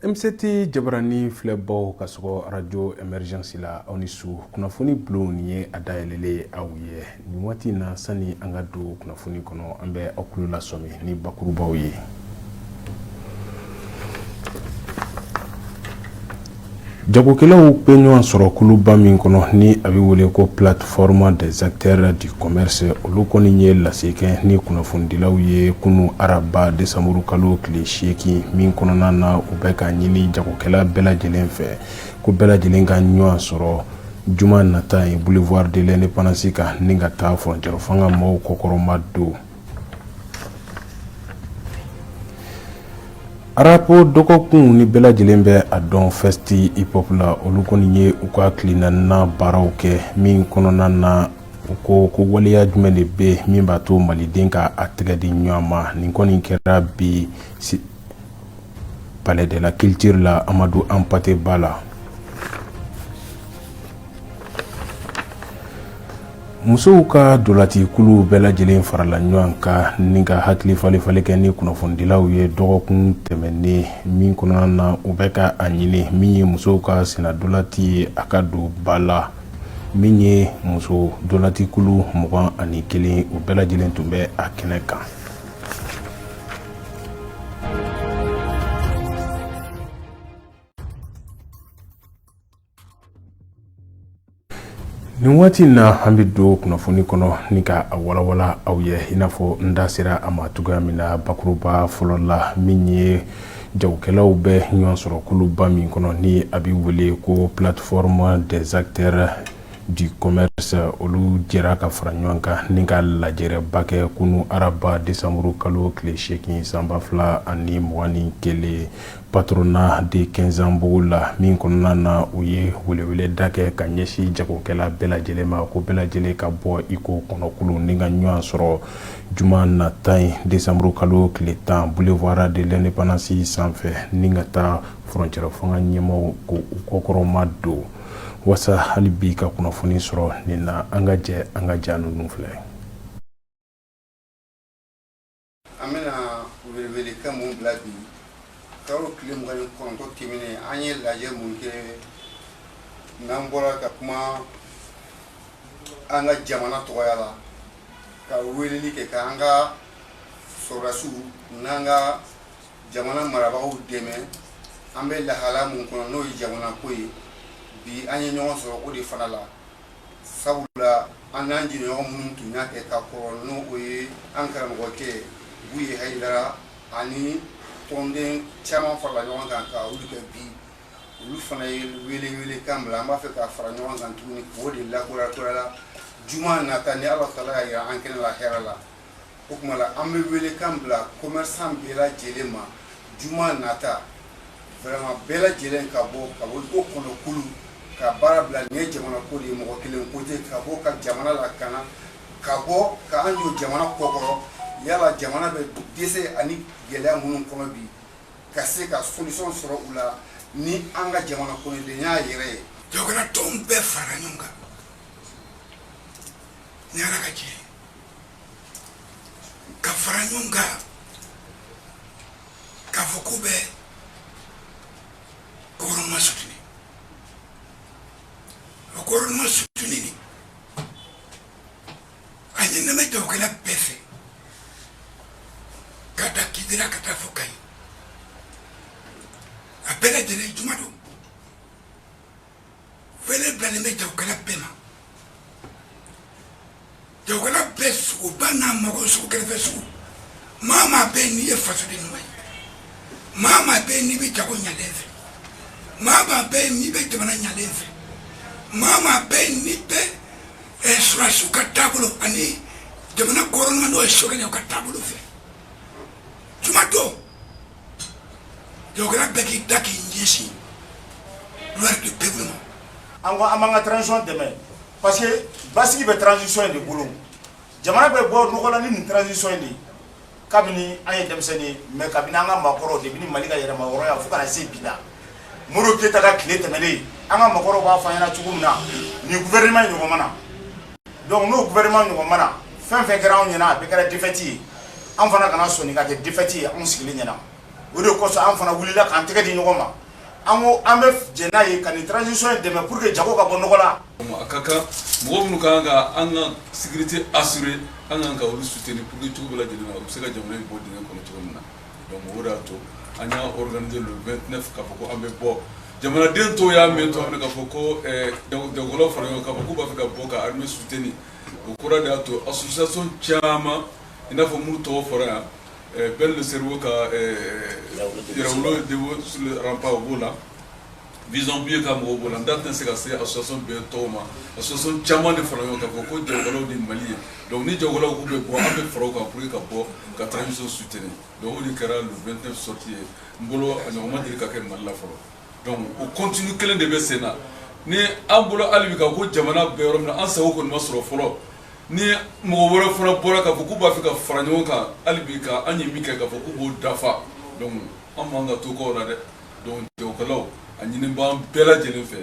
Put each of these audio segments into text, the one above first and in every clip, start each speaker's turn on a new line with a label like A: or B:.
A: MCT jabarani filɛbaw ka sɔgɔ arajo Emergence la, aw ni su. Kunnafoni bulon nin ye a dayɛlɛlen ye aw ye nin waati in na. Sani an ka don kunnafoni kɔnɔ, an bɛ aw tulo lasɔmi ni bakurubaw ye. Jagokɛlaw bɛ ɲɔgɔn sɔrɔ kuluba min kɔnɔ ni a bɛ wele ko plateforme des acteurs du commerce, olu kɔni ye lase kɛ ni kunnafonidilaw ye kunu araba desanburu kalo tile 8 min kɔnɔna na, u bɛ ka ɲini jagokɛla bɛɛ lajɛlen fɛ ko bɛɛ lajɛlen ka ɲɔgɔn sɔrɔ juma nata in boulevard de l'indépendance kan ni ka taa furancɛrɔ fanga maaw kɔkɔrɔma don. Rap dɔgɔkun ni bɛɛ lajɛlen bɛ a dɔn festi hip hop la, olu kɔni ye u ka tile naaninan baaraw kɛ min kɔnɔna na, u ko ko waleya jumɛn de bɛ min b'a to maliden ka a tɛgɛ di ɲɔgɔn ma. Nin kɔni kɛra bi palais de la culture la, Amadou Hampâté Bâ la. Musow ka dolatikulu bɛɛ lajɛlen farala ɲɔgɔn kan ni ka hakili falifali kɛ ni kunnafonidilaw ye dɔgɔkun tɛmɛnen min kɔnɔna na, u bɛ ka a ɲini min ye musow ka senna dolati ye, a ka don ba la. Min ye muso dolatikulu 21, u bɛɛ lajɛlen tun bɛ a kɛnɛ kan. Nin waati in na, an bɛ don kunnafoni kɔnɔ ni ka a walawala aw ye i n'a fɔ n da sera a ma cogoya min na bakuruba fɔlɔ la. Min ye jagokɛlaw bɛ ɲɔgɔn sɔrɔ kuluba min kɔnɔ ni a bɛ wele ko plateforme des acteurs du commerce, olu jɛra ka fara ɲɔgɔn kan ni ka lajɛrɛba kɛ kunu araba desanburu kalo tile 8 san 2021 patronat de Quinzambougou la, min kɔnɔna na u ye weleweleda kɛ ka ɲɛsin jagokɛla bɛɛ lajɛlen ma ko bɛɛ lajɛlen ka bɔ i ko kɔnɔkulu ni ka ɲɔgɔn sɔrɔ juma nata in desanburu kalo tile 10 boulevard de l'indépendance sanfɛ ni ka taa furancɛrɔ fanga ɲɛmaaw ko u kɔkɔrɔma don. Wasa hali bi ka kunnafoni sɔrɔ nin na, an ka jɛ an ka ja ninnu filɛ.
B: An bɛna welewelekan mun bila bi, kalo tile 29 tɛmɛnen, an ye lajɛ mun kɛ n'an bɔra ka kuma an ka jamana tɔgɔya la, ka weleli kɛ k'an ka sɔrɔdasiw n'an ka jamana marabagaw dɛmɛ an bɛ lahala mun kɔnɔ, n'o ye jamana ko ye. Bi an ye ɲɔgɔn sɔrɔ o de fana la, sabula an n'an jɛɲɔgɔn minnu tun y'a kɛ ka kɔrɔ, n'o o ye an karamɔgɔkɛ Buye Hayidara ani tɔnden caman farala ɲɔgɔn kan ka olu kɛ bi, olu fana ye wele welekan bila. An b'a fɛ ka fara ɲɔgɔn kan tuguni k'o de lakurakuraya juma nata, ni Ala taala y'a yira an kɛnɛ la hɛrɛ la. O tuma la, an bɛ welekan bila commerçant bɛɛ lajɛlen ma, juma nata vraiment bɛɛ lajɛlen ka bɔ, ka bɔ ko kɔnɔkulu, ka baara bila. Nin ye jamana ko de ye, mɔgɔ kelen ko tɛ. Ka bɔ ka jamana lakana, ka bɔ ka an jɔ jamana kɔkɔrɔ. Yala jamana bɛ dɛsɛ ani gɛlɛya minnu kɔnɔ bi, ka se ka solution sɔrɔ u la ni an ka jamana kɔnɔdenya yɛrɛ ye.
C: Jagokɛla tɔnw bɛɛ fara ɲɔgɔn kan ni Ala ka jɛ, ka fara ɲɔgɔn kan k'a fɔ k'u bɛ gouvernement soutenir. O gouvernement soutenir, a ɲininen bɛ jagokɛla bɛɛ fɛ, ka da Kidira ka taa fo Kayi, a bɛɛ lajɛlen. Juma don, wele bilalen bɛ jagokɛla bɛɛ ma. Jagokɛla bɛɛ, suguba n'a mago sugu, kɛrɛfɛ sugu, maa maa bɛ yen n'i ye fasoden ɲuman ye, maa maa bɛ yen n'i bɛ jago ɲalen fɛ, maa maa bɛ yen n'i bɛ jamana ɲalen fɛ, maa maa bɛ yen n'i bɛ sɔrɔdasiw ka taabolo ani jamana gouvernement, n'o ye Sogɛli, ka taabolo fɛ, juma don, jagokɛla bɛɛ k'i da k'i ɲɛsin gloire du peuple ma.
D: An ko an b'an ka transition dɛmɛ parce que basigi bɛ transition in de bolo. Jamana bɛ bɔ nɔgɔ la ni nin transition in de ye. Kabini an ye denmisɛnnin ye, mais kabini an ka maakɔrɔw, depuis ni Mali ka yɛrɛma hɔrɔnya fo ka na se bi la, Modibo Keyita ka tile tɛmɛnen, an ka maakɔrɔw b'a fɔ an ɲɛna cogo min na, nin gouvernement in ɲɔgɔn ma na. Donc n'o gouvernement ɲɔgɔn ma na, fɛn fɛn kɛra anw ɲɛna, a bɛɛ kɛra défaite ye. An fana kana sɔn nin ka kɛ défaite ye anw sigilen ɲɛna. O de kosɔn an fana wulila k'an tɛgɛ di ɲɔgɔn ma. An ko an bɛ jɛn n'a ye ka nin transition in dɛmɛ pour que jago ka bɔ nɔgɔ la.
E: A ka kan mɔgɔ minnu ka kan ka an ka sécurité assurer, an kan ka olu soutenir pour que cogo bɛɛ lajɛlen na, u bɛ se ka jamana in bɔ dingɛ kɔnɔ cogo min na. Donc o de y'a to an y'a organiser le 29, k'a fɔ ko an bɛ bɔ. Jamanaden tɔw y'a mɛn tuma min na k'a fɔ ko jagokɛlaw fara ɲɔgɔn kan, k'a fɔ k'u b'a fɛ ka bɔ ka armée soutenir, o kɔrɔ de y'a to association caman, i n'a fɔ minnu tɔgɔ fɔra yan, Ben le Cerveau ka Yɛrɛwolo debout sur le rempart, o b'o la, Vision Bleue ka mɔgɔw b'o la. N da tɛna se ka se association bɛɛ tɔgɔ ma. Association caman de fara ɲɔgɔn kan k'a fɔ ko jagokɛlaw de Mali ye. Donc ni jagokɛlaw k'u bɛ bɔ, an bɛ fara o kan pour que ka bɔ ka transition soutenir. Donc o de kɛra le 29 sortie ye. N bolo, a ɲɔgɔn ma deli ka kɛ Mali la fɔlɔ. Donc o continue kelen de bɛ sen na ni an bolo hali bi, ka ko jamana bɛɛ yɔrɔ min na, an sago kɔni ma sɔrɔ fɔlɔ. Ni mɔgɔ wɛrɛ fana bɔra k'a fɔ k'u b'a fɛ ka fara ɲɔgɔn kan hali bi, ka an ye min kɛ, k'a fɔ k'u b'o dafa, donc an man ka to kɔ la dɛ. Donc jagokɛlaw, a ɲini b'an bɛɛ lajɛlen fɛ,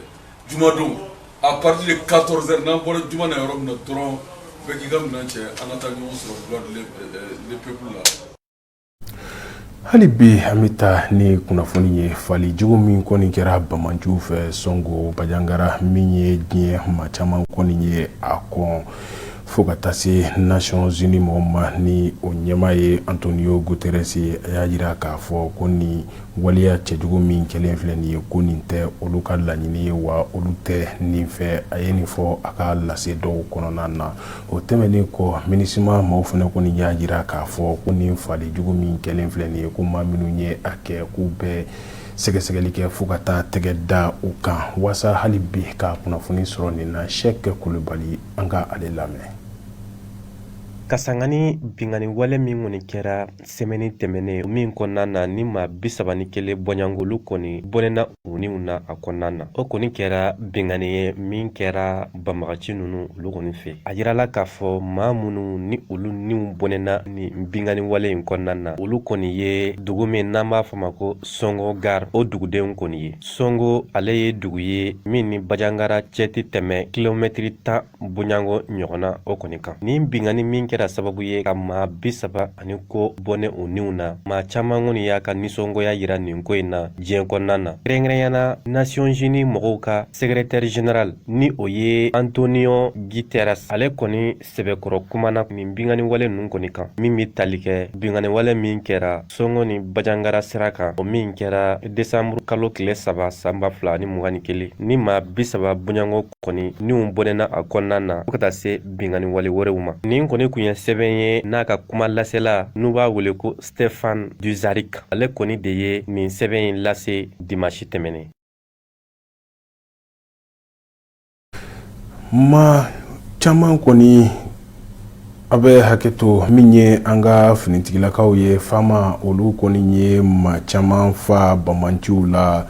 E: jumadon à partir de 14 heures, n'an bɔra juma na yɔrɔ min na dɔrɔn, bɛɛ k'i ka minɛn cɛ, an ka taa ɲɔgɔn sɔrɔ gloire le peuple la.
A: Hali bi an bɛ taa ni kunnafoni ye. Fali jugu min kɔni kɛra bamanciw fɛ Sɔngo Bajangara, min ye diɲɛ maa caman kɔni ye a kɔn, fo ka taa se Nations Unies mɔgɔ ma, ni o ɲɛmaa ye Antonio Guterres ye, a y'a jira k'a fɔ ko nin waleya cɛjugu min kɛlen filɛ nin ye, ko nin tɛ olu ka laɲini ye, wa olu tɛ nin fɛ. A ye nin fɔ a ka lase dɔw kɔnɔna na. O tɛmɛnen kɔ, MINUSMA maaw fana kɔni y'a jira k'a fɔ ko nin fali jugu min kɛlen filɛ nin ye, ko maa minnu ye a kɛ, k'u bɛ sɛgɛsɛgɛli kɛ fo ka taa tɛgɛ da u kan. Waasa hali bi ka kunnafoni sɔrɔ nin na, Sɛk Kulubali, an ka ale lamɛn.
F: Ka sanga ni binkanni wale min kɔni kɛra sɛmɛni tɛmɛnen min kɔnɔna na, ni maa 31 bɔɲɔgɔnko olu kɔni bɔnɛna u niw na a kɔnɔna na, o kɔni kɛra binkanni ye min kɛra banbagaci ninnu olu kɔni fɛ. A yirala k'a fɔ maa minnu ni olu niw bɔnɛna ni binkanni wale in kɔnɔna na, olu kɔni ye dugu min n'an b'a fɔ ma ko Sɔngo Gare, o dugudenw kɔni ye. Sɔngo ale ye dugu ye min ni Bajangara cɛ tɛ tɛmɛ kilomɛtiri 10 bonyanko ɲɔgɔn na o kɔni kan. Nin binkanni min kɛra sababu ye ka maa 30 ani kɔ bɔnɛ u niw na, maa caman kɔni y'a ka nisɔngoya yira nin ko in na diɲɛ kɔnɔna na, kɛrɛnkɛrɛnya na Nations Unies mɔgɔw ka secrétaire général, ni o ye Antonio Guterres. Ale kɔni sɛbɛkɔrɔ kumana nin binkanni wale ninnu kɔni kan, min bɛ tali kɛ binkanni wale min kɛra Sɔngo ni Bajangara sira kan, o min kɛra desanburu kalo tile 3 san 2021, ni maa 30 bonyanko kɔni niw bɔnɛna a kɔnɔna na, fo ka taa se binkanni wale wɛrɛw ma. Nin kɔni kun ye sɛbɛn ye n'a ka kuma lasela n'u b'a wele ko Stéphane Dujarric, ale kɔni de ye nin sɛbɛn in lase dimasi tɛmɛnen.
A: Maa caman kɔni, a bɛ hakɛ to, min ye an ka finitigilakaw ye, FAMa, olu kɔni ye maa caman fa bamanciw la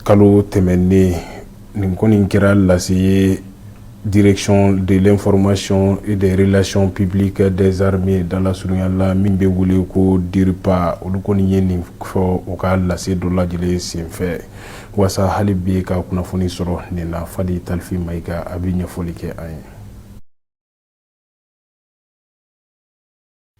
A: kalo tɛmɛnen. Nin kɔni kɛra lase ye Direction de l'information et des relations publiques des armées dalasurunya la, min bɛ wele ko DIRPA, olu kɔni ye nin fɔ u ka lase dɔ lajɛlen senfɛ. Waasa hali bi ka kunnafoni sɔrɔ nin na, Fadi Talifi Mayiga, a bɛ ɲɛfɔli kɛ an ye.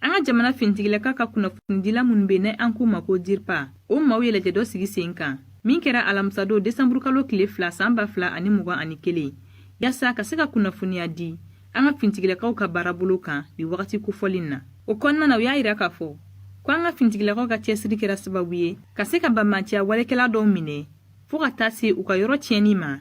G: An ka jamana finitigilaka ka kunnafonidila minnu bɛ ni an k'u ma ko DIRPA, o maaw ye lajɛ dɔ sigi sen kan min kɛra alamisadon desanburukalo tile 2 san 2021, yaasa ka se ka kunnafoniya di an ka finitigilakaw ka baarabolo kan nin wagati kofɔlen na. O kɔnɔna na, u y'a yira k'a fɔ ko an ka finitigilakaw ka cɛsiri kɛra sababu ye ka se ka banbaanciya walekɛla dɔw minɛ fɔɔ ka taa se u ka yɔrɔ tiɲɛni ma,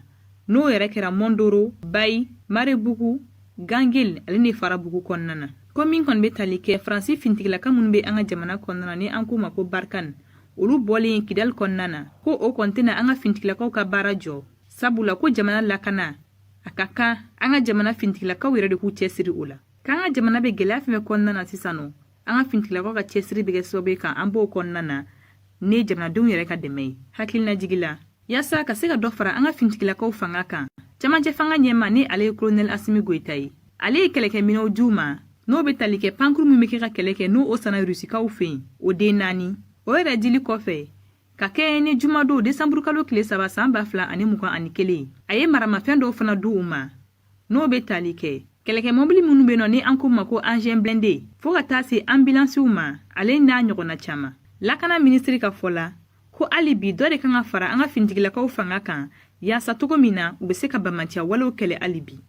G: n'o yɛrɛ kɛra Mondoro, Bayi, Marebugu, Gangel ale ni Farabugu kɔnɔna na. Ko min kɔni bɛ tali kɛ Faransi finitigilaka minnu bɛ an ka jamana kɔnɔna na, ni an k'u ma ko Barkhane, olu bɔlen Kidali kɔnɔna na, ko o kɔni tɛna an ka finitigilakaw ka baara jɔ, sabula ko jamana lakana a ka kan an ka jamana finitigilakaw yɛrɛ de k'u cɛsiri o la. K'an ka jamana bɛ gɛlɛya fɛn fɛn kɔnɔna na sisan nɔ, an ka finitigilakaw ka cɛsiri bɛ kɛ sababu ye k'an b'o kɔnɔna na ni jamanadenw yɛrɛ ka dɛmɛ ye. Hakilinajigi la, yaasa ka se ka dɔ fara an ka finitigilakaw fanga kan, cɛmancɛ fanga ɲɛmaa, ni ale ye kolonɛli Asimi Goyita ye, ale ye kɛlɛkɛminɛw di u ma, n'o bɛ tali kɛ pankuru min bɛ kɛ ka kɛlɛ kɛ, n'o o sanna Rusikaw fɛ yen, o den 4. O yɛrɛ dili kɔfɛ, ka kɛɲɛ ni jumadon desanburukalo tile 3 san 2021, a ye maramafɛn dɔw fana di u ma, n'o bɛ tali kɛ kɛlɛkɛmɔbili minnu bɛ nɔ ni an k'u ma ko engin blindé, fo ka taa se ambulansiw ma, ale n'a ɲɔgɔnna caman. Lakana minisiri ka fɔ la, Ko hali bi dɔ de kan ka fara an ka finitigilakaw fanga kan yaasa cogo min na u bɛ se ka banbaanciya walew kɛlɛ hali bi.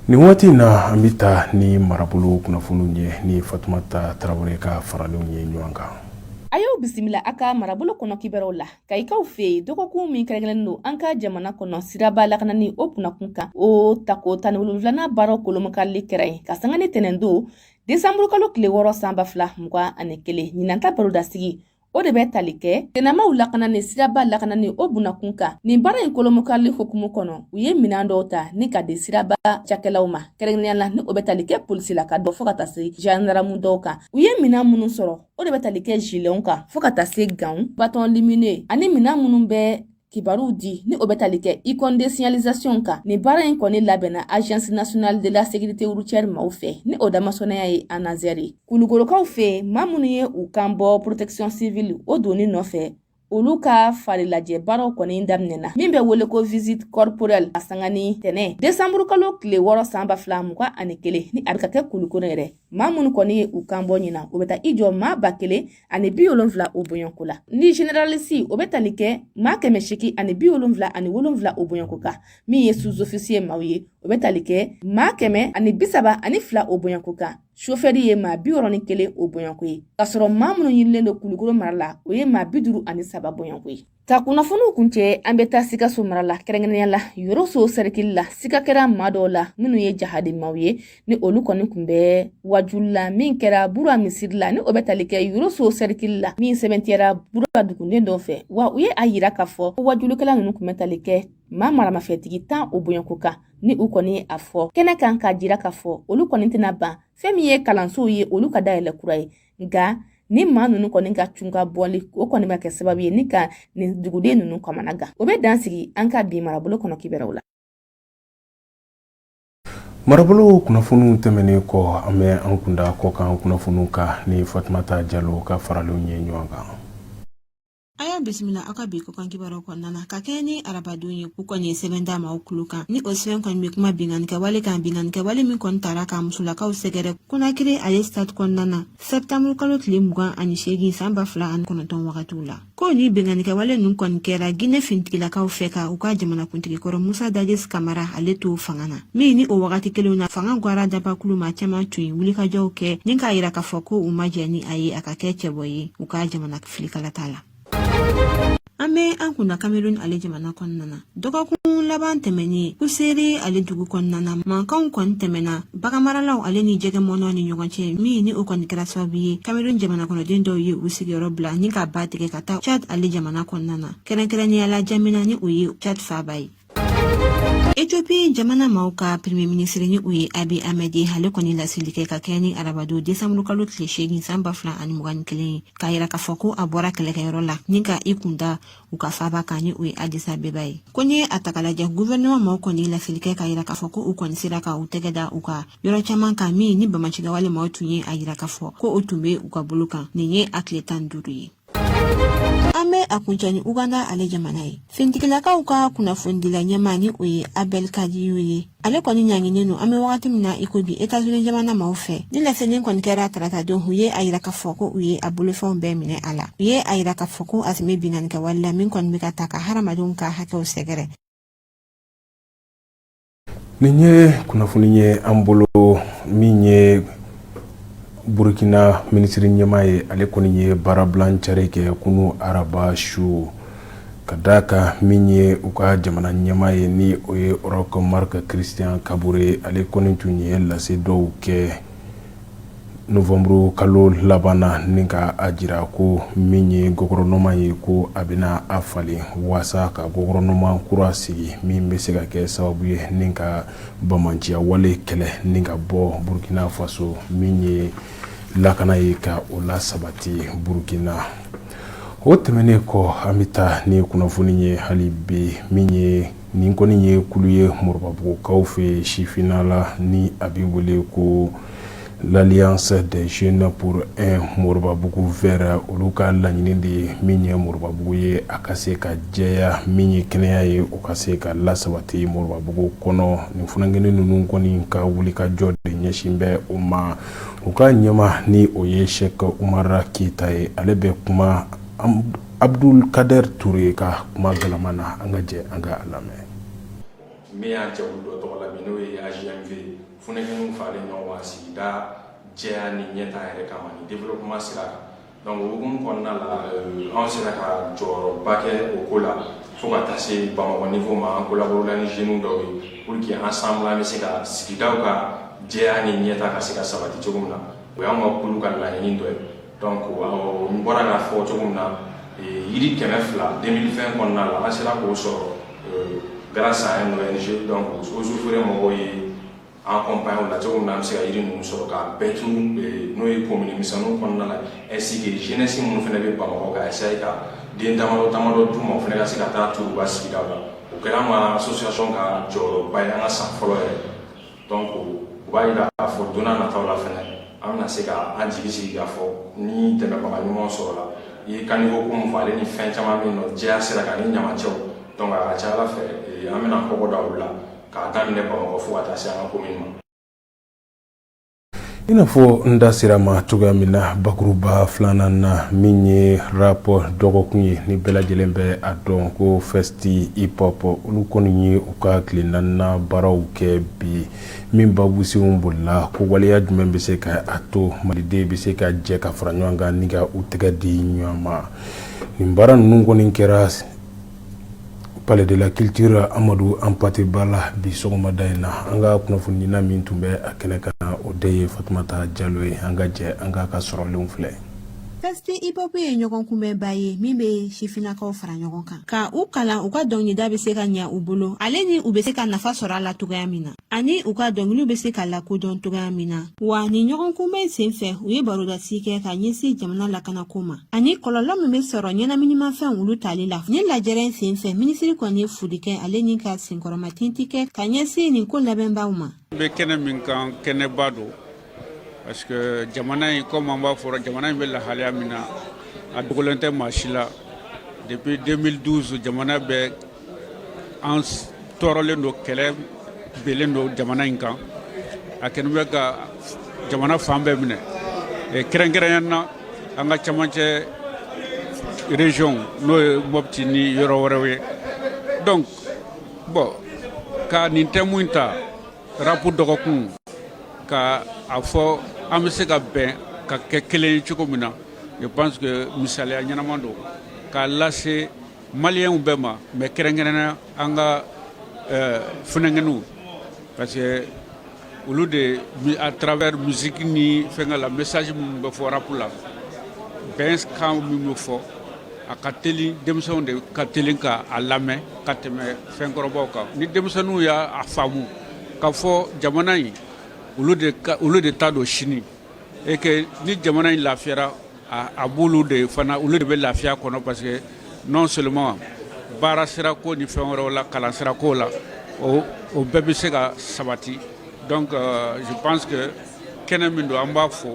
A: Nin waati in na, an bɛ taa ni marabolo kunnafoniw ye ni Fatumata Tarawele ka faralenw ye ɲɔgɔn kan.
H: A y'aw bisimila a ka marabolo kɔnɔ kibaruyaw la. Kayikaw fɛ yen, dɔgɔkun min kɛrɛnkɛrɛnnen don an ka jamana kɔnɔ siraba lakanani o kunnakun kan, o tako 17nan baaraw kolomakarili kɛra yen ka sanga ni tɛnɛndon desanburukalo tile 6 san 2021. Ɲinan ta barodasigi, o de bɛ tali kɛ sennamaw lakanani, siraba lakanani o bunakun kan. Nin baara in kolomakarili hukumu kɔnɔ, u ye minɛn dɔw ta ni ka di siraba cakɛlaw ma, kɛrɛnkɛrɛnnenya la ni o bɛ tali kɛ polisilaka dɔ fo ka taa se zandaramu dɔw kan. U ye minɛn minnu sɔrɔ, o de bɛ tali kɛ gilɛnw kan fo ka taa se ganw, bâton lumineux ani minɛn minnu bɛ kibaruw di ni o bɛ tali kɛ icône de signalisation kan. Nin baara in kɔni labɛnna Agence nationale de la sécurité routière maaw fɛ, ni o damasɔnaya ye ANASER ye. Kulukorokaw fɛ, maa minnu ye u kan bɔ protection civile o donni nɔfɛ, olu ka farilajɛ baaraw kɔni daminɛna, min bɛ wele ko visite corporelle, a sanga ni tɛnɛ desanburukalo tile 6 san 2021, ni a bɛ ka kɛ Kulukoro yɛrɛ. Maa minnu kɔni ye u kan bɔ ɲinan, o bɛ taa i jɔ maa 1070 o bɔɲɔgɔnko la. Ni généraliste, o bɛ tali kɛ maa 877 o bɔɲɔgɔnko kan. Min ye sous-officier maaw ye, o bɛ tali kɛ maa 132 o bɔɲɔgɔnko kan. Sofɛri ye maa 61 o bɔɲɔgɔnko ye, k'a sɔrɔ maa minnu ɲinilen don Kulukoro mara la, o ye maa 53 bɔɲɔgɔnko ye. Ka kunnafoniw kuncɛ, an bɛ taa Sikaso mara la, kɛrɛnkɛrɛnnenya la Yoroso sɛrikili la. Sika kɛra maa dɔw la minnu ye jahadi maaw ye, ni olu kɔni tun bɛ wajuli la min kɛra Bura misiri la, ni o bɛ tali kɛ Yoroso sɛrikili la, min sɛbɛntiyara Bura duguden dɔw fɛ. Wa u ye a yira k'a fɔ ko wajulikɛla ninnu tun bɛ tali kɛ maa maramafɛntigi 10 o bɔɲɔgɔnko kan, ni u kɔni ye a fɔ kɛnɛ kan k'a jira k'a fɔ olu kɔni tɛna ban fɛn min ye kalansow ye, olu ka dayɛlɛ kura ye. Nka ni maa ninnu kɔni ka cun ka bɔli, o kɔni bɛ kɛ sababu ye ni ka nin duguden ninnu kamana gan. O bɛ dan sigi an ka bi marabolo kɔnɔ kibaruyaw la.
A: Marabolo kunnafoniw tɛmɛnen kɔ, an bɛ an kunda kɔkan kunnafoniw kan ni Fatumata Jalo ka faralenw ye ɲɔgɔn kan.
I: A y'a bisimila aw ka bi kɔkan kibaruyaw kɔnɔna na. Ka kɛɲɛ ni arabadon ye, u kɔni ye sɛbɛn d'a ma u kulo kan, ni o sɛbɛn kɔni bɛ kuma binkannikɛwale kan, binkannikɛwale min kɔni tara ka musolakaw sɛgɛrɛ Konakiri ale stade kɔnɔna na sɛptanburu kalo tile 28 san 2009 wagatiw la. Ko ni binkannikɛwale ninnu kɔni kɛra Gine finitigilakaw fɛ ka u ka jamanakuntigi kɔrɔ Musa Dadis Kamara ale to fanga na, min ni o wagati kelenw na fanga gwara dabakulu maa caman tun ye wulikajɔw kɛ ni k'a yira k'a fɔ ko u ma jɛn ni a ye a ka kɛ cɛbɔ ye u ka jamana filikalata la. An bɛ an kunda Cameroun ale jamana kɔnɔna na. Dɔgɔkun laban tɛmɛnen, Kusere ale dugu kɔnɔna na, mankanw kɔni tɛmɛna baganmaralaw ale ni jɛgɛmɔnnaw ni ɲɔgɔn cɛ, min ni o kɔni kɛra sababu ye Cameroun jamana kɔnɔden dɔw ye u sigiyɔrɔ bila ni ka ba tigɛ ka taa Chad ale jamana kɔnɔna na, kɛrɛnkɛrɛnnenya la Jamena, ni o ye Chad faaba ye. Ethiopie jamana maaw ka premier ministre, ni o ye Abiy Ahmed ye, ale kɔni laseli kɛ ka kɛɲɛ ni arabadon desanburu kalo tile 8 san 2021 ye, k'a yira k'a fɔ ko a bɔra kɛlɛkɛyɔrɔ la ni ka i kunda u ka faaba kan, ni o ye Addis Abeba ye. Ko n'i ye a ta k'a lajɛ, gouvernement maaw kɔni laseli kɛ k'a yira k'a fɔ ko u kɔni sera ka u tɛgɛ da u ka yɔrɔ caman kan, min ni banbaancikɛwale maaw tun ye a yira k'a fɔ ko o tun bɛ u ka bolo kan. Nin ye a tile 15 ye. An bɛ a kuncɛ ni Uganda ale jamana ye. Finitigilakaw ka kunnafonidila ɲɛmaa, ni o ye Abel Kadiyu ye, ale kɔni ɲanginen don an bɛ wagati min na i ko bi Etats-Unis jamana maaw fɛ. Ni laseli kɔni kɛra taratadon, u ye a yira k'a fɔ ko u ye a bolofɛnw bɛɛ minɛ a la. U ye a yira k'a fɔ ko a tun bɛ binkannikɛwale la min kɔni bɛ ka ta ka hadamadenw ka hakɛw sɛgɛrɛ.
A: Nin ye kunnafoni ye an bolo. Min ye Burukina minisiri ɲɛmaa ye, ale kɔni ye baarabila cari kɛ kunu araba su, ka d'a kan min ye u ka jamana ɲɛmaa ye, ni o ye Roch Marc Christian Kabore, ale kɔni tun ye lase dɔw kɛ Novembre kalo laban na ni ka a jira ko min ye gɔfɛrɛnaman ye, ko a bɛna a falen waasa ka gɔfɛrɛnaman kura sigi min bɛ se ka kɛ sababu ye ni ka banbaanciya wale kɛlɛ ni ka bɔ Burukina Faso, min ye lakana ye ka o lasabati Burukina. O tɛmɛnen kɔ, an bɛ taa ni kunnafoni ye hali bi. Min ye nin kɔni ye kulu ye Moribabugukaw fɛ sifinna la, ni a bɛ wele ko L'Alliance des jeunes pour un Moribabugu vert, olu ka laɲini de ye min ye Moribabugu ye a ka se ka jɛya, min ye kɛnɛya ye, o ka se ka lasabati Moribabugu kɔnɔ. Nin funankɛnin ninnu kɔni ka wulikajɔ de ɲɛsin bɛ o ma. U ka ɲɛmaa ni o ye Sɛki Umar Keyita ye, ale bɛ kuma Abdul Kader Ture ka kuma galama na. An ka jɛ an ka lamɛn.
J: Min y'an jɛkulu dɔ tɔgɔ la bi, n'o ye AJMV, funankɛninw faralen ɲɔgɔn kan sigida jɛya ni ɲɛtaa yɛrɛ kama ni développement sira kan. Donc o hukumu kɔnɔna la, anw sera ka jɔyɔrɔba kɛ o ko la fo ka taa se Bamakɔ niveau ma. An collaboré la ni jeunes dɔw ye pour que ensemble an bɛ se ka sigidaw ka jɛya ni ɲɛtaa ka se ka sabati cogo min na. O y'anw ka kulu ka laɲini dɔ ye. Donc n bɔra k'a fɔ cogo min na, yiri 200, 2020 kɔnɔna la, an sera k'o sɔrɔ grâce à un ONG. Donc Eaux et Forêts mɔgɔw ye an accompagner o la cogo min na, an bɛ se ka yiri ninnu sɔrɔ k'a bɛɛ turu, n'o ye commune misɛnninw kɔnɔna la, ainsi que jeunesse minnu fana bɛ Bamakɔ, ka essayer ka den damadɔ damadɔ d'u ma, o fana ka se ka taa turu u ka sigidaw la. O kɛra an ka association ka jɔyɔrɔba ye an ka san fɔlɔ yɛrɛ. Donc o b'a jira k'a fɔ don n'a nataw la fɛnɛ, an bɛna se ka an jigi sigi k'a fɔ ni dɛmɛbaga ɲumanw sɔrɔla. I ye caniveau ko min fɔ, ale ni fɛn caman bɛ yen nɔ, jɛya sira kan ni ɲamacɛw. Donc a ka ca Ala fɛ, an bɛna kɔkɔ da olu la k'a daminɛ Bamakɔ fo ka taa se an ka commune ma.
A: I n'a fɔ n da sera ma cogoya min na bakuruba filanan na, min ye rap dɔgɔkun ye, ni bɛɛ lajɛlen bɛ a dɔn ko Festi Hip Hop, olu kɔni ye u ka tile naaninan baaraw kɛ bi, min babusenw bolila ko waleya jumɛn bɛ se ka a to maliden bɛ se ka jɛ ka fara ɲɔgɔn kan ni ka u tɛgɛ di ɲɔgɔn ma. Nin baara ninnu kɔni kɛra Palais de la Culture Amadou Hampâté Bâ la bi sɔgɔmada in na. An ka kunnafonidila min tun bɛ a kɛnɛ kan, o de ye Fatumata Jalo ye. An ka jɛ an k'a ka sɔrɔlenw filɛ.
I: Festi Hip Hop ye ɲɔgɔn kunbɛnba ye min bɛ sifinnakaw fara ɲɔgɔn kan ka u kalan u ka dɔnkilida bɛ se ka ɲɛ u bolo, ale ni u bɛ se ka nafa sɔrɔ a la cogoya min na, ani u ka dɔnkiliw bɛ se ka lakodɔn cogoya min na. Wa nin ɲɔgɔn kunbɛn sen fɛ, u ye barodasi kɛ ka ɲɛsin jamana lakanako ma ani kɔlɔlɔ min bɛ sɔrɔ ɲɛnaminimafɛnw olu tali la. Nin lajɛrɛ in sen fɛ, minisiri kɔni ye foli kɛ, ale ni ka senkɔrɔmatinti kɛ ka ɲɛsin nin ko labɛnbaw ma.
K: N bɛ kɛnɛ min kan, kɛnɛba don, parce que jamana in, comme an b'a fɔra, jamana in bɛ lahalaya min na, a dogolen tɛ maa si la. Depuis 2012, jamana bɛ an tɔɔrɔlen don, kɛlɛ belen don jamana in kan, a kɛlen bɛ ka jamana fan bɛɛ minɛ, kɛrɛnkɛrɛnya na an ka camancɛ région, n'o ye Mopti ni yɔrɔ wɛrɛw ye. Donc bon, ka nin thème in ta, rap dɔgɔkun, ka a fɔ an bɛ se ka bɛn ka kɛ kelen ye cogo min na, je pense que misaliya ɲɛnama don k'a lase maliyɛnw bɛɛ ma, mais kɛrɛnkɛrɛnnenya an ka funankɛninw, parce que olu de, à travers musique ni fɛnkɛ la, message minnu bɛ fɔ rap la, bɛn kan min bɛ fɔ, a ka teli, denmisɛnw de ka teli ka a lamɛn ka tɛmɛ fɛnkɔrɔbaw kan. Ni denmisɛnninw y'a faamu k'a fɔ jamana in, olu de ta don sini, et que ni jamana in lafiyara, a b'olu de fana, olu de bɛ lafiya kɔnɔ, parce que non seulement baara sira ko ni fɛn wɛrɛw la, kalan sira ko la, o bɛɛ bɛ se ka sabati. Donc je pense que kɛnɛ min don, an b'a fɔ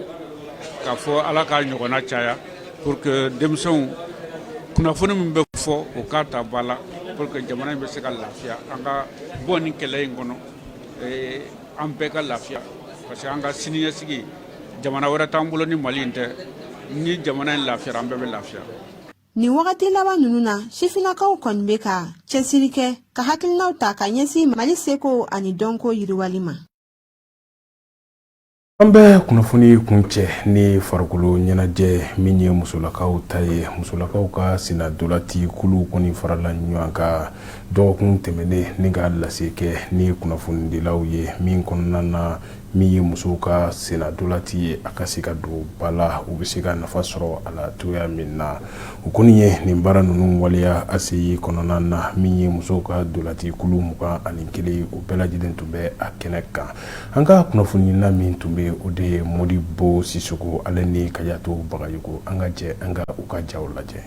K: k'a fɔ Ala k'a ɲɔgɔnna caya pour que denmisɛnw, kunnafoni min bɛ fɔ, o k'a ta ba la pour que jamana in bɛ se ka lafiya, an ka bɔ nin kɛlɛ in kɔnɔ, an bɛɛ ka lafiya, parce que an ka siniɲɛsigi, jamana wɛrɛ t'an bolo ni Mali in tɛ. Ni jamana in lafiyara, an bɛɛ bɛ lafiya.
I: Nin wagati laban ninnu na, sifinnakaw kɔni bɛ ka cɛsiri kɛ ka hakilinaw ta ka ɲɛsin Mali seko ani dɔnko yiriwali ma.
A: An bɛ kunnafoni kuncɛ ni farikolo ɲɛnajɛ min ye musolakaw ta ye. Musolakaw ka sennantolati kulu kɔni farala ɲɔgɔn kan dɔgɔkun tɛmɛnen ni ka lase kɛ ni kunnafonidilaw ye, min kɔnɔna na, min ye musow ka sennantolati ye, a ka se ka don ba la, u bɛ se ka nafa sɔrɔ a la cogoya min na. U kɔni ye nin baara ninnu waleya ACI kɔnɔna na. Min ye musow ka dolati kulu 21, o bɛɛ lajɛlen tun bɛ a kɛnɛ kan. An ka kunnafonina min tun bɛ, o de ye Modibo Sisoko, ale ni Kajato Bagayogo. An ka jɛ an ka u ka jaw lajɛ.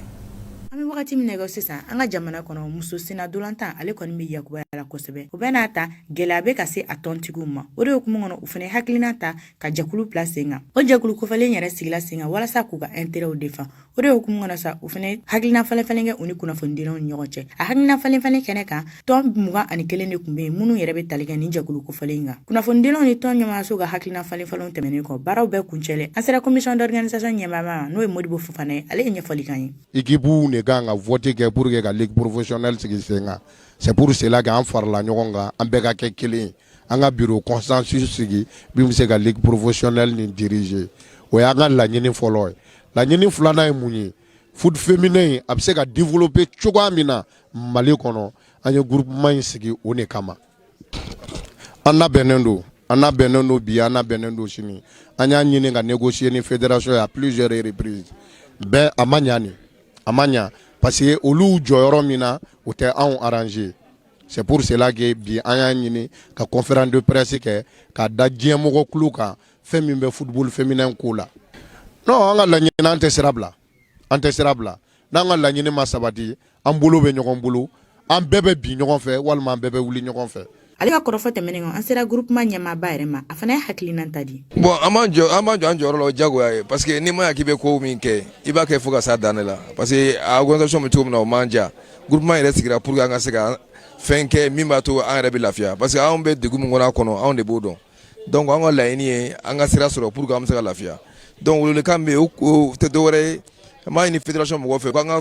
I: An bɛ
L: wagati min na ko sisan, an ka jamana kɔnɔ, muso senna dolantan ale kɔni bɛ yakubaya la kosɛbɛ. O bɛɛ n'a ta, gɛlɛya bɛ ka se a tɔntigiw ma. O de hukumu kɔnɔ, u fana hakilina ta ka jɛkulu bila sen kan. O jɛkulu kofɔlen yɛrɛ sigila sen kan walasa k'u ka intérêtw défend. O de hukumu kɔnɔ sa, u fana hakilina falen-falen kɛ u ni kunnafonidilaw ni ɲɔgɔn cɛ. A hakilina falen-falen kɛnɛ kan, tɔn 21 de tun bɛ yen minnu yɛrɛ bɛ tali kɛ nin jɛkulu kofɔlen in kan. Kunnafonidilaw ni tɔn ɲɛmaayaso ka hakilina falen-falenw tɛmɛnen kɔ, baaraw bɛɛ kuncɛlen, an sera commission d'organisation ɲɛmaa ma, n'o ye Modibo Fofana ye. Ale ye ɲɛfɔli k'an ye.
M: Équipe de kan ka vote kɛ pour que ka ligue professionnelle sigi sen kan. C'est pour cela que an farala ɲɔgɔn kan, an bɛɛ ka kɛ kelen ye, an ka bureau consensus sigi min bɛ se ka ligue professionnelle nin diriger. O y'an ka laɲini fɔlɔ ye. Laɲini filanan ye mun ye? Foot féminin a bɛ se ka développer cogoya min na Mali kɔnɔ, an ye groupement in sigi o de kama. An labɛnnen don, an labɛnnen don bi, an labɛnnen don sini. An y'a ɲini ka négocier ni fédération ye à plusieurs reprises, bɛɛ a ma ɲa nin, a ma ɲa, parce que olu jɔyɔrɔ min na, o tɛ anw arranger. C'est pour cela que bi an y'a ɲini ka conférence de presse kɛ k'a da diɲɛmɔgɔ tulo kan fɛn min bɛ football féminin ko la. Non, an ka laɲini, an tɛ sira bila, an tɛ sira bila. N'an ka laɲini ma sabati, an bolo bɛ ɲɔgɔn bolo, an bɛɛ bɛ bin ɲɔgɔn fɛ walima an bɛɛ bɛ wuli ɲɔgɔn fɛ.
L: Ale ka kɔrɔfɔ tɛmɛnen kɔ, an sera groupement ɲɛmaaba yɛrɛ ma. A fana ye hakilina ta di.
N: Bon, an b'an jɔ an jɔyɔrɔ la, o diyagoya ye, parce que n'i ma ɲa k'i bɛ ko min kɛ, i b'a kɛ fo ka s'a dan de la, parce que a organisation bɛ cogo min na, o m'an diya. Groupement yɛrɛ sigira pour que an ka se ka fɛn kɛ min b'a to an yɛrɛ bɛ lafiya, parce que anw bɛ degun min kɔnɔ a kɔnɔ, anw de b'o dɔn. Donc an ka laɲini ye an ka sira sɔrɔ pour que an bɛ se ka lafiya. Donc welewelekan bɛ yen, o tɛ dɔwɛrɛ ye, an b'a ɲini fédération mɔgɔw fɛ k'an ka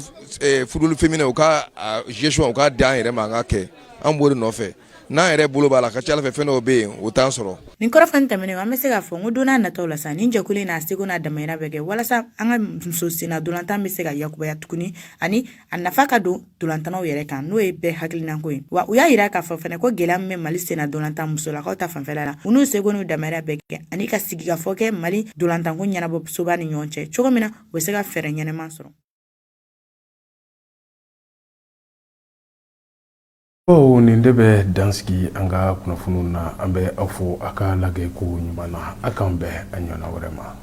N: football féminin, u ka gestion, u k'a di an yɛrɛ ma, an ka kɛ. An b'o de nɔfɛ. N'an yɛrɛ bolo b'a la, a ka ca ala fɛ, fɛn dɔw bɛ yen, o t'an sɔrɔ.
L: Nin kɔrɔfɔ in tɛmɛnen, an bɛ se k'a fɔ n ko don n'a nataw la sa, nin jɛkulu in n'a seko n'a damayira bɛ kɛ walasa an ka muso senna dolantan bɛ se ka yakubaya tuguni, ani a nafa ka don dolantannaw yɛrɛ kan, n'o ye bɛɛ hakilinako ye. Wa u y'a yira k'a fɔ fɛnɛ ko gɛlɛya min bɛ Mali senna dolantan musolakaw ta fanfɛla la, u n'u seko n'u damayira bɛɛ kɛ ani ka sigikafɔ kɛ Mali dolantanko ɲɛnabɔ soba ni ɲɔgɔn cɛ, cogo min na u bɛ se ka fɛɛrɛ ɲɛnɛma sɔrɔ.
A: O nin de bɛ dansigi an ka kunnafoniw na. An bɛ aw fo a ka lajɛ ko ɲuman na. A k'an bɛn a ɲɔgɔnna wɛrɛ ma.